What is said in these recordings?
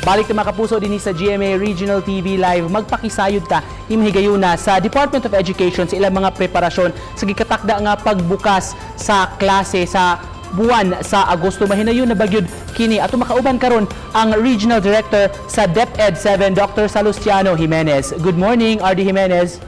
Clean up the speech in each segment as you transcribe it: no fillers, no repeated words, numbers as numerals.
Balik ta, mga kapuso, dinhi sa GMA Regional TV Live. Magpakisayod ta imahigayuna sa Department of Education sa ilang mga preparasyon sa gikatakda nga pagbukas sa klase sa buwan sa Agosto. Mahinayon na ba gyud kini? Ato makauban karon ang Regional Director sa DepEd 7, Dr. Salustiano Jimenez. Good morning, RD Jimenez.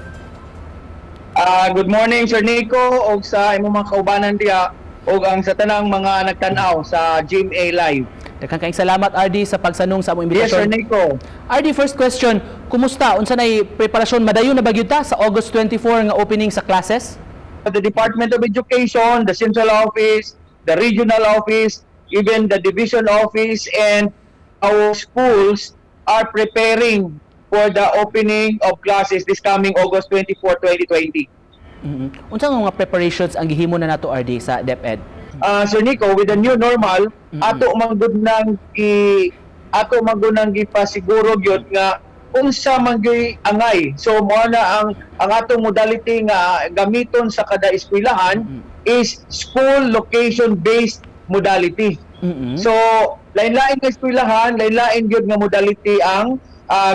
Good morning, Sir Nico, og sa imong mga kaubanan diha og ang sa tanang mga nagtan-aw sa GMA Live. Daghang kaayong salamat, RD, sa pagsanong sa among Yes, Sir imbitasyon. Nico. RD, first question, kumusta? Unsa nay preparasyon? Madayon na ba gyud ta sa August 24 nga opening sa classes? The Department of Education, the central office, the regional office, even the division office and our schools are preparing for the opening of classes this coming August 24, 2020. Unsa nga mga preparations ang gihimo na nato, RD, sa DepEd? Sir Nico, with the new normal, ato man gud nang gipasiguro gyud nga unsa man gyud angay. So mao na ang atong modality nga gamiton sa kada eskwelahan is school location based modality. So lain-lain nga eskwelahan, lain-lain gyud nga modality ang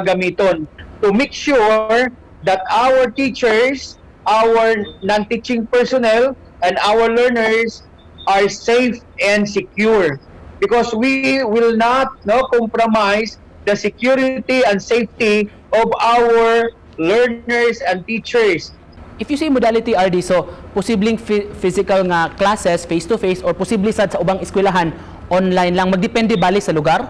gamiton to make sure that our teachers, our non-teaching personnel and our learners are safe and secure, because we will not, no, compromise the security and safety of our learners and teachers. If you say modality, RD, so posibleng physical nga classes face to face or posible sad sa ubang eskwelahan online lang, magdepende bali sa lugar?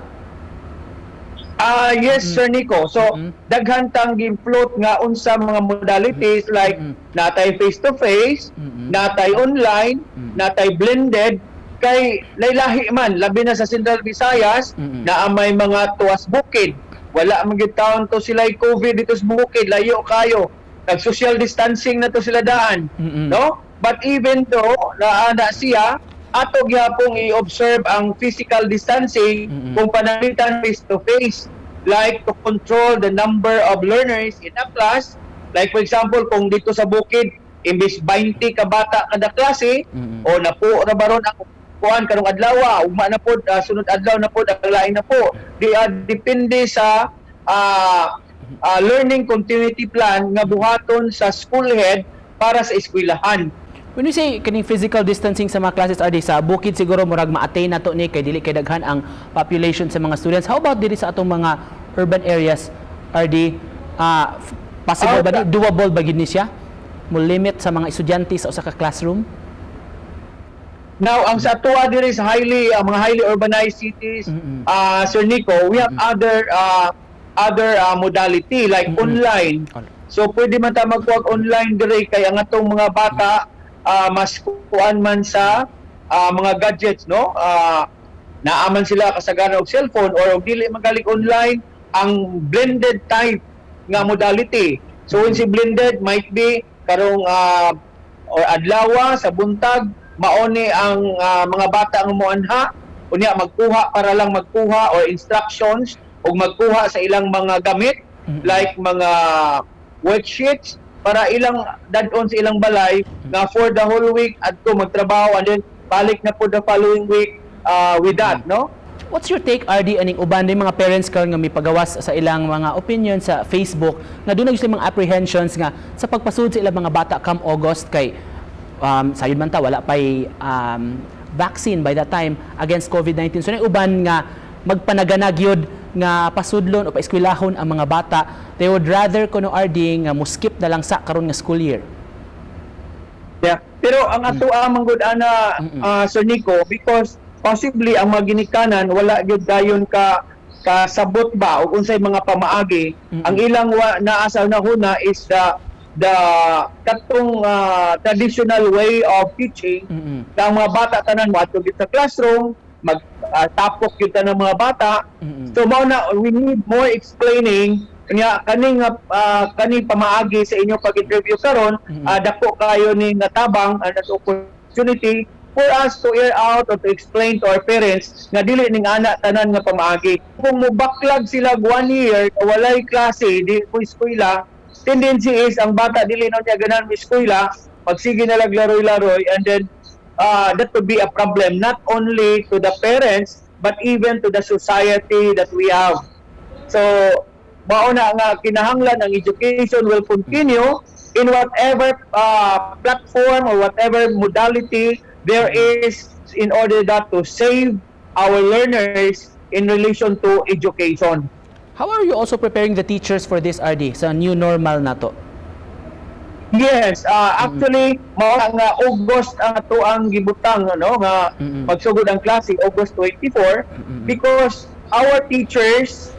Ah, yes, Sir Nico. So, daghan tang gi-float nga unsa mga modalities like natay face to face, natay online, natay blended kay laylahi man, labi na sa Central Visayas na may mga tuas bukid. Wala man gyud taon to sila COVID dito sa bukid, layo kayo. Nag-social distancing na to sila daan, no? But even though naa na siya, ato gyapong i-observe ang physical distancing kung pananglitan face to face, like to control the number of learners in a class. Like, for example, kung dito sa bukid, imbis 20 ka bata kada klase o napo ra baron ang kuan karong adlaw, ugma na pod, sunod adlaw na pod ang lain na po di, depende sa learning continuity plan nga buhaton sa school head para sa eskwelahan. When you say kaning physical distancing sa mga classes, RD, sa bukid siguro murag ma-attain na to ni kay dili kay daghan ang population sa mga students. How about diri sa atong mga urban areas, RD? Possible ba ni, doable ba gyud ni siya? Mo limit sa mga estudyante sa usa ka classroom? Now, ang sa atoa diri sa highly mga highly urbanized cities, Sir Nico, we have other modality like online. So pwede man ta magkuha online diri kay ang atong mga bata mas kuan man sa mga gadgets, no? Naa man sila kasagaran og cellphone or og dili magaling online, ang blended type nga modality. So when si blended might be karong or adlawa sa buntag maone ang mga bata ang moanha, unya magkuha para lang magkuha or instructions o magkuha sa ilang mga gamit like mga worksheets para ilang dad-on sa ilang balay nga for the whole week adto magtrabaho and then balik na po the following week with that, no? What's your take, RD, aning uban din mga parents karon nga mipagawas sa ilang mga opinion sa Facebook nga doon na sila mga apprehensions nga sa pagpasud sa ilang mga bata come August kay sayod man ta wala pay vaccine by that time against COVID-19? So na uban nga magpanaganag yun nga pasudlon o paeskwelahon ang mga bata. They would rather kuno, RD, nga mo skip na lang sa karon nga school year. Yeah. Pero ang ato man gud ana, Sir Nico, because possibly ang mga ginikanan wala gyud dayon ka kasabot ba o unsay mga pamaagi. Ang ilang naa sa hunahuna is the katong traditional way of teaching na ang mga bata tanan moadto gyud sa classroom, mag tapok gyud ng mga bata. So mao na we need more explaining. Kanya kaning pamaagi sa inyong pag-interview karon, dako kayo ni natabang and as opportunity for us to air out or to explain to our parents nga dili ning ana tanan nga pamaagi. Kung mo backlog sila one year, walay klase, di ko eskwela, tendency is ang bata dili na niya ganahan mo eskwela, magsige na lang laroy-laroy, and then that would be a problem not only to the parents but even to the society that we have. So mao na nga kinahanglan ang education will continue in whatever platform or whatever modality there is in order that to save our learners in relation to education. How are you also preparing the teachers for this, RD, sa new normal nato? Yes, actually mao na nga August ang ato ang gibutang, ano, nga magsugod ang klase August 24 because our teachers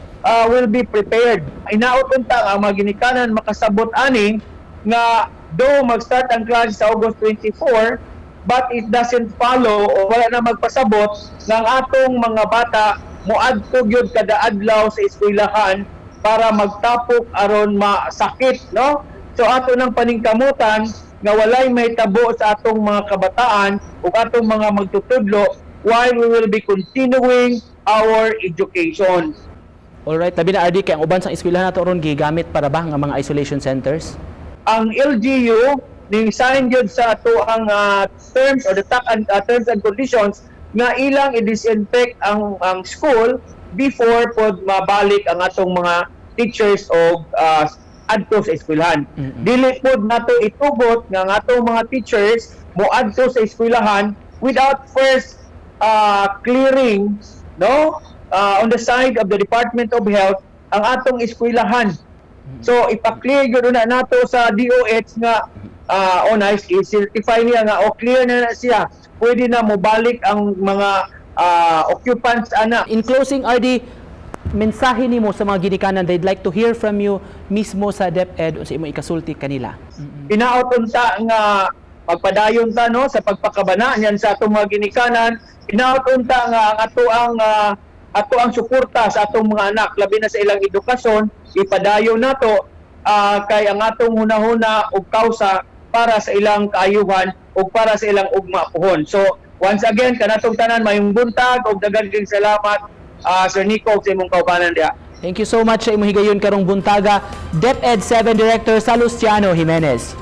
will be prepared. Inaot unta ang mga ginikanan makasabot ani nga though mag-start ang klase sa August 24, but it doesn't follow o wala na magpasabot nga ang atong mga bata moadto gyud kada adlaw sa eskwelahan para magtapok aron masakit, no? So ato nang paningkamutan nga walay mahitabo sa atong mga kabataan ug atong mga magtutudlo while we will be continuing our education. Alright, labi na, RD, kay ang uban sa eskwelahan nato ron gigamit para ba nga mga isolation centers? Ang LGU ning sign gyud sa ato ang terms or the TAC and, terms and conditions nga ilang i-disinfect ang school before pod mabalik ang atong mga teachers o adto sa eskwelahan. Dili pod nato itugot nga ang atong mga teachers moadto sa eskwelahan without first clearing, no, on the side of the Department of Health ang atong eskwelahan. So ipa-clear gyud na nato sa DOH nga oh nice, i-certify niya nga oh clear na na siya. Pwede na mobalik ang mga occupants ana. In closing, RD, mensahe nimo sa mga ginikanan, they'd like to hear from you mismo sa DepEd, unsa imong ikasulti kanila? Inaot unta nga pagpadayon ta, no, sa pagpakabana niyan sa atong mga ginikanan. Inaot unta nga ang ato ang suporta sa atong mga anak, labi na sa ilang edukasyon, ipadayon nato kay ang atong hunahuna ug kausa para sa ilang kaayuhan ug para sa ilang ugma puhon. So once again, kanatong tanan, mayong buntag ug daghan salamat, Sir Nico, ug sa imong kaubanan diha. Thank you so much sa imong higayon karong buntaga, DepEd 7 Director Salustiano Jimenez.